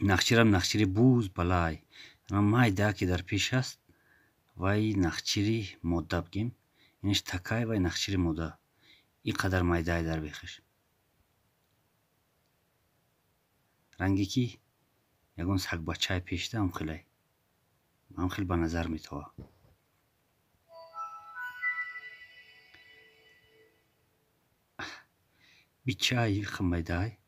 Нахчирам нахчири буз балай. Майда ки дар пеш аст, вай нахчири модда бигем. Инаш такай, вай нахчири мода. Ин қадар майдаи дар бехаш. Ранге ки ягон сагбачаи пешда ҳамхелай. Ҳамхел ба назар метова. Бичаи майдай.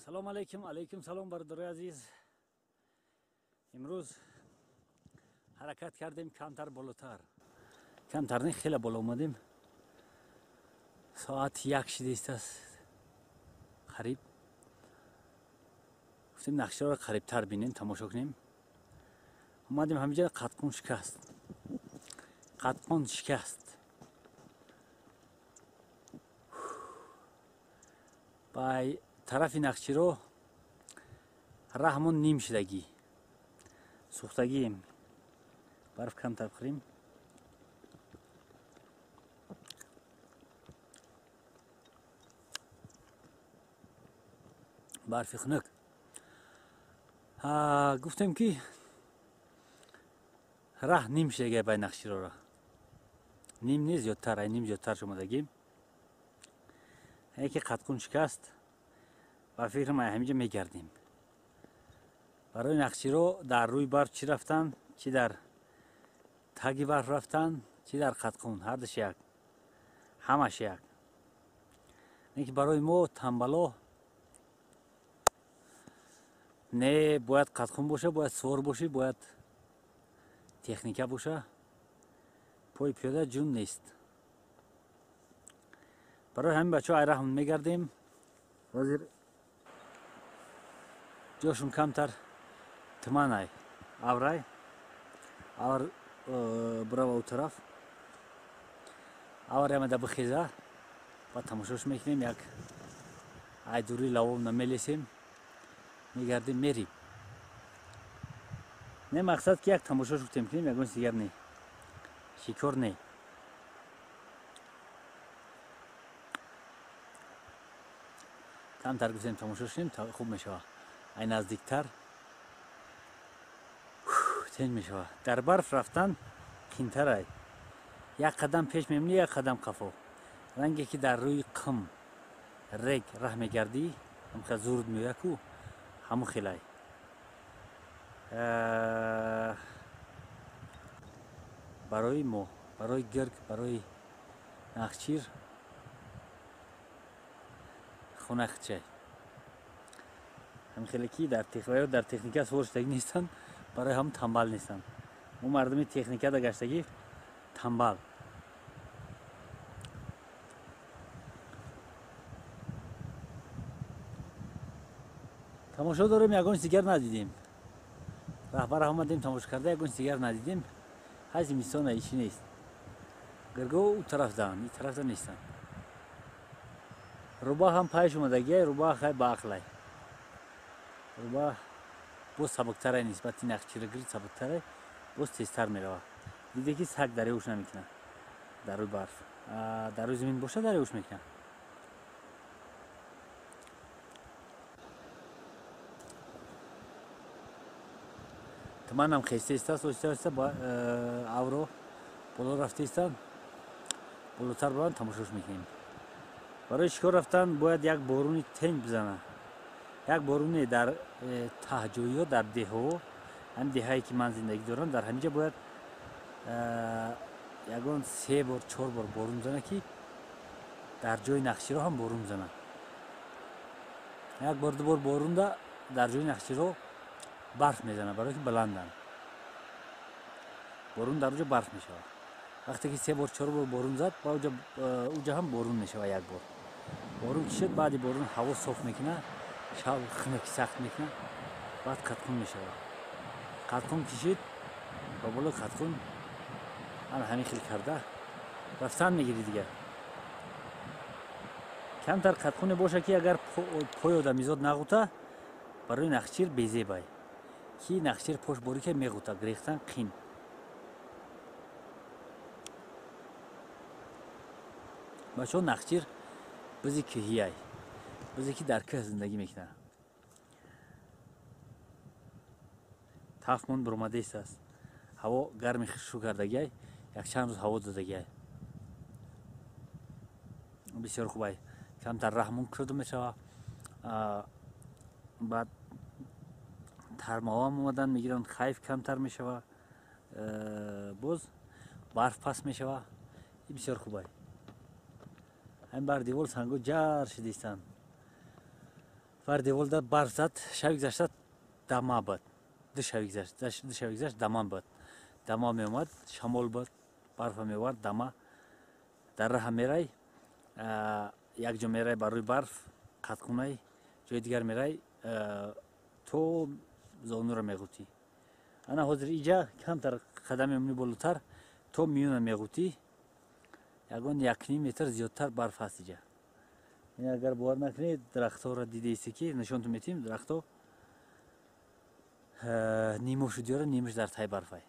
Салом алейкум, алейкум салом бародарои азиз. Имрӯз ҳаракат кардем камтар болотар. Камтар не, хеле боло омадем. Соат 1 шидааст қариб. Гуфтем нақшаро қарибтар бинем, тамошо кунем. Омадем ҳаминҷа, қатқун шикаст. Қатқун шикаст. Бай тарафи нақширо раҳмон ним шидагӣ, сӯхтагием. Барф камтар бихӯрем. Барфи хунук. Гуфтем ки раҳ ним шидагӣ бай нақширора. Ним не, зиёдтар, ай ним зиёдтар шомадагӣ. Яке қатқун шикаст. Ба фикрам ай ҳаминҷа мегардем. Барои нақширо дар рӯи барф чӣ рафтан, чӣ дар таги барф рафтан, чӣ дар қатқун, ҳардуш як, ҳамаш як. Лекин барои мо тамбало не, бояд қатқун боша, бояд сувор бошӣ, бояд техника боша. Пои пиёда ҷун нест. Барои ҳамин бачаҳо ай раҳм мегардем. Ҳозир ҷошун камтар туманай, аврай, авр бирава у тараф. Авр ямада бихеза, баъд тамошош мекунем, як ай дури лавом намелесем, мегардем, мерим. Не мақсад ки як тамошош гуфтем кунем, ягон дигар не, шикор не. Камтар гуфтем тамошош кунем, хуб мешавад. Ай наздиктар тен мешавад. Дар барф рафтан қинтарай. Як қадам пеш мемонӣ, як қадам қафо. Ранге ки дар рӯи қим рег раҳ мегардӣ, ҳамха зурд меояку, ҳамун хелай. Барои мо, барои гирг, барои нахчир хунахчай. Ҳамхеле ки дар техника сувор шудагӣ нестанд, барои ҳам тамбал нестанд. Мо мардуми техника да гаштагӣ тамбал. Тамошо дорем, ягон дигар надидем. Раҳбар омадем тамошо карда, ягон дигар надидем. Ҳай зимистон ҳечи нест. Гирго у тарафдан, ин тарафда нестанд. Рӯбоҳ ҳам пайш омадагиай, рӯбоҳ хай баақлай. Рӯбоҳ боз сабуктарай нисбати нақчира гирд, сабуктарай, боз тезтар меравад. Диде ки саг дарёш намекунад дар рӯи барф. Дар рӯи замин бошад дарёш мекунад. Туманам хеста истааст, оҳиста оҳиста авро Боло рафтаистанд, болотар баранд, тамошош мекунем. Барои шикор рафтан бояд як боруни тенг бизанад. Як боруне дар таҳҷоиҳо, дар деҳҳо, ҳамин деҳае ки ман зиндагӣ дорам, дар ҳаминҷа бояд ягон 3 бор 4 бор борун бизанад, ки дар ҷои нақширо ҳам борун бизанад. Як бор 2 бор борунда дар ҷои нақширо барф мезанад, барое ки баланданд. Борун дар оҷо барф мешавад. Вақте ки 3 бор 4 бор борун зад, ба оҷа ҳам борун мешавад. Як бор борун кишид, баъди борун ҳаво соф мекунад, шаб хунуки сахт мекунад, баъд қатқун мешавад. Қатқун кишид, ба болои қатқун ана ҳамин хел карда рафтан мегири дигар. Камтар қатқуне боша, ки агар пои одамизод нағута, барои нақшир безебай, ки нақшир пош борика меғута, гирехтан қин. Бачаҳо, нақшир бизи кӯҳияй, бизе ки дар кӯҳ зиндагӣ мекунад. Тафмон буромадест аст, ҳаво гарми шу кардагиай, якчанд рӯз ҳаво додагиай, бисёр хубай. Камтар раҳмон кушода мешава, баъд тармаҳоам омадан мегиранд, хайф камтар мешава, боз барф паст мешава. Бисёр хубай. Ҳамин бар девол санго ҷар шидистанд. Бар деволда барф зад, шаби гузашта дама буд, ду шаби гузашт дама буд. Дама меомад, шамол буд, барфа меовард, дама. Дар раҳа мерай, як ҷо мерай бар рӯи барф қатқунай, ҷои дигар мерай то зонуро меғутӣ. Ана ҳозир иҷа камтар қадам мемонӣ болотар, то миёна меғутӣ, ягон 1.5 метр зиёдтар барф ҳаст иҷа. Агар бовар накунед, дарахтҳоро дидаисте ки нишонтон метиҳем, дарахтҳо нимошу диёра, нимаш дар таи барфай.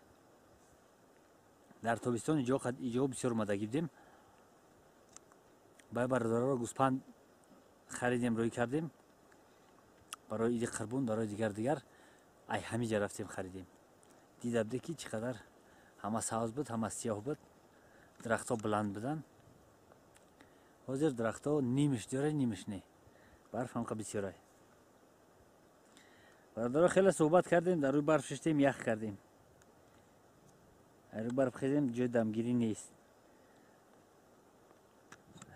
Дар тобистон иҷоҳо бисёр омадагӣ будем. Бай бародараро гӯспанд харидем, рӯй кардем барои иди қурбон, барои дигар дигар. Ай ҳамиҷа рафтем харидем. Дида буде ки чӣ қадар ҳама сабз буд, ҳама сиёҳ буд, дарахтҳо баланд буданд. Ҳозир дарахтҳо нимаш дора, нимаш не, барф ҳамқа бисёрай. Бародаро, хеле суҳбат кардем, дар рӯи барф шиштем, ях кардем. Дар рӯи барф хезем, ҷои дамгирӣ нест.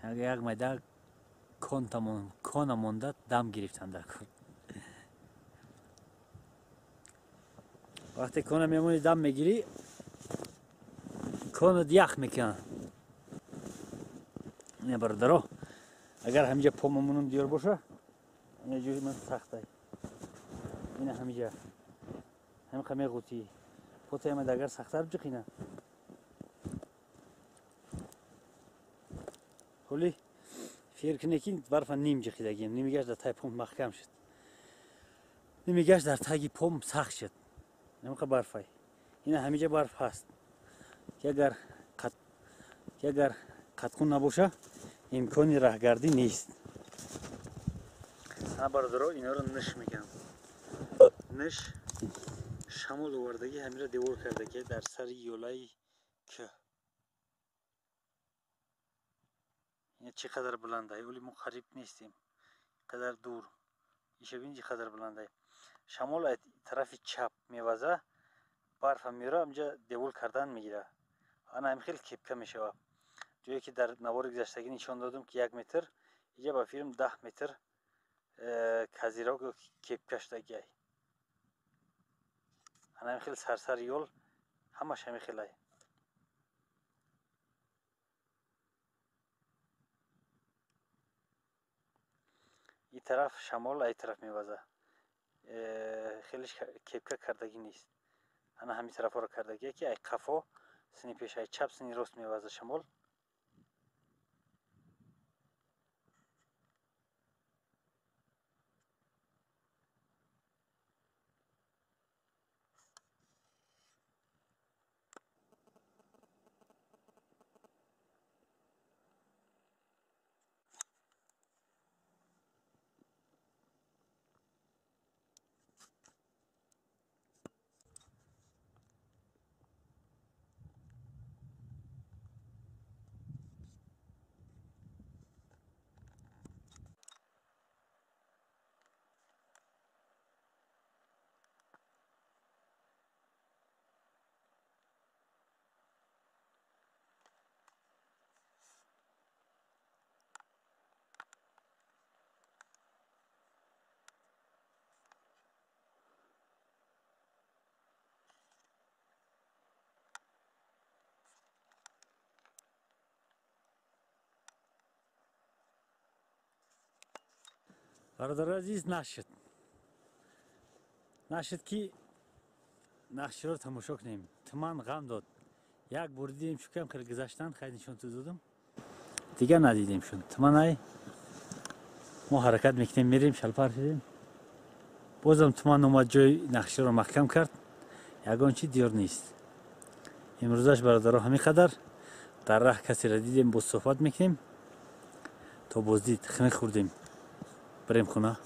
Як майда кона монда, дам гирифтан дар кор. Вақте кона мемонӣ, дам мегирӣ, конат ях мекунад. Не бародаро, агар ҳамиҷа по мемонам диёр боша, ина ҷои ман сахтай. Ина ҳамиҷа ҳамиқа меғутӣ. Потаямад агар сахттар биҷиқина. Ҳоли фикр кунед, ки барфа ним ҷиқидагием, нимигаш дар таги пом маҳкам шуд, нимигаш дар таги пом сахт шуд. Ҳамиқа барфай. Ина ҳамиҷа барф ҳаст, ки агар қатқун набоша, имкони раҳгардӣ нест. Ана бародаро, инаро ниш мегӯям. Ниш шамол овардагӣ, ҳамира девор кардагӣ дар сари ёлаи кӯҳ. Ина чӣ қадар баландай, оли мо қариб нестем, қадар дур. Иша бин чӣ қадар баландай. Шамол аз тарафи чап меваза, барфа меёра, ҳамҷа девор кардан мегира. Ана ҳамин хел кепка мешава. Ҷое ки дар навори гузаштагӣ нишон додам, ки 1 метр, иҷа ба филм 10 метр казирок ё кепка шудагиай. Ана ҳамин хел сарсари ёл ҳамаш ҳамин хелай. И тараф шамол, ай тараф меваза. Хелеш кепка кардагӣ нест. Ана ҳамин тарафҳоро кардагие, ки ай қафо сини пеш, ай чап сини рост меваза шамол. Бародари азиз, нашуд, нашуд, ки нақширо тамошо кунем. Туман ғам дод. Як бор дидем, шукам хеле гузаштанд, хайр, нишонту додам, дигар надидем шун. Туманай мо ҳаракат мекунем, мерем, шалпар шудем, бозам туман омад, ҷои нақширо маҳкам кард, ягон чи диёр нест. Имрӯзаш, бародаро, ҳамин қадар. Дар раҳ касеро дидем, боз суҳбат мекунем. То боздид, хунук хӯрдем, бирем хона.